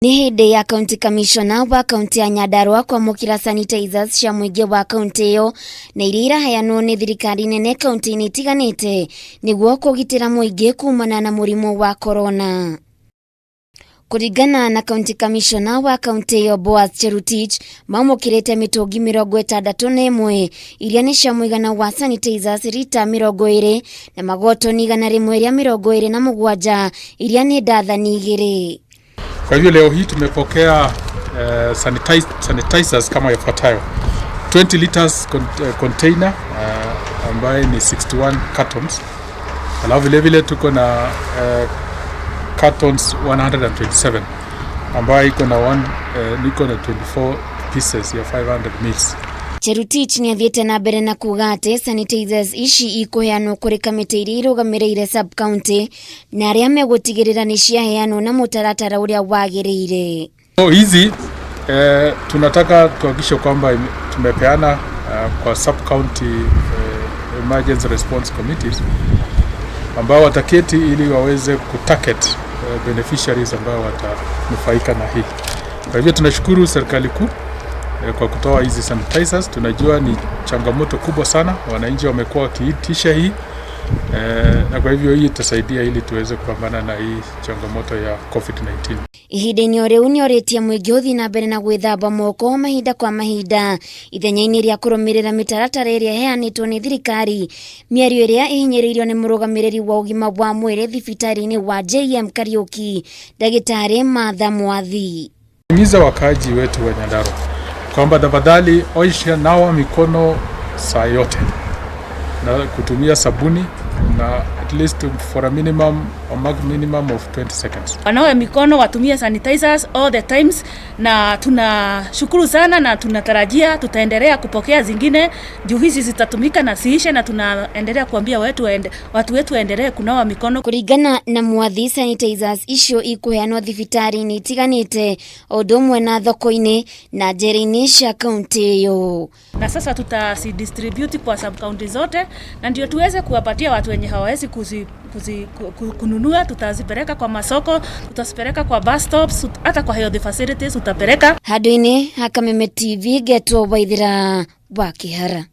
Nĩ hĩndĩ ya County Commissioner wa kaunti ya Nyandarua kwamũkĩra sanitizers cia mũingĩ wa kaunti ĩyo na iria iraheanwo nĩ thirikari nene kaunti-inĩ itiganĩte nĩguo kũgitĩra mũingĩ kumana na mũrimũ wa corona. Kũringana na County Commissioner wa kaunti ĩyo Boaz Cherutich, mamũkĩrĩte mĩtũngi 61 iria nĩ cia mũigana wa sanitizers rita 20 na magotoni 127 iria nĩ ndathani 2. Kwa hivyo leo hii tumepokea sanitizers kama yafuatayo: 20 liters container ambaye ni 61 cartons, alafu vile vile tuko na cartons 127 ambayo iko na 24 pieces ya 500 mils. Cherutich nĩ athiĩte na mbere na kuga atĩ sanitizers ici ikũheanwo kũrĩ kamĩtĩ iria irũgamĩrĩire sub county na arĩa megũtigĩrĩra nĩ ciaheanwo na mũtaratara ũrĩa wagĩrĩire. So hizi tunataka tuhakikishe kwamba tumepeana kwa sub county emergency response committees ambao wataketi ili waweze kutarget beneficiaries ambao watanufaika na hii. Kwa hivyo tunashukuru serikali kuu kwa kutoa hizi sanitizers. Tunajua ni changamoto kubwa sana, wananchi wamekuwa wakiitisha hii na kwa hivyo hii itasaidia ili tuweze kupambana na hii changamoto ya COVID-19. Ihinda-inĩ o rĩu nĩ orĩtie mũingĩ ũthiĩ na mbere na gwĩthamba moko mahinda kwa mahinda ithenya-inĩ rĩa kũrũmĩrĩra mĩtaratara ĩrĩa ĩheanĩtwo nĩ thirikari. Mĩario ĩrĩa ĩhinyĩrĩirio nĩ mũrũgamĩrĩri wa ũgima wa mwĩrĩ thibitarĩ-inĩ wa JM Kariuki, Ndagĩtarĩ Martha Mwathi. Himiza wakaaji wetu wa Nyandarua kwamba tafadhali osha, nawa mikono saa yote na kutumia sabuni na at least for a minimum or minimum of 20 seconds. Wanawe mikono, watumie sanitizers all the times, na tunashukuru sana na tunatarajia tutaendelea kupokea zingine juu hizi zitatumika na ziishe, na tunaendelea kuambia watu wetu waendelee kunawa mikono. Kũringana na Mwathi, sanitizers icio ikũheanwo thibitarĩ-inĩ itiganĩte o ũndũ ũmwe na thoko-inĩ na njera-inĩ cia kaunti ĩyo. Na sasa tutazidistribute kwa sub county zote, na ndio tuweze kuwapatia watu wenye hawawezi kununua. Tutazipeleka kwa masoko, tutazipeleka kwa bus stops, hata kwa health facilities tutapeleka. Handũ-inĩ ha Kameme TV, ngetwo Waithĩra wa Kĩhara.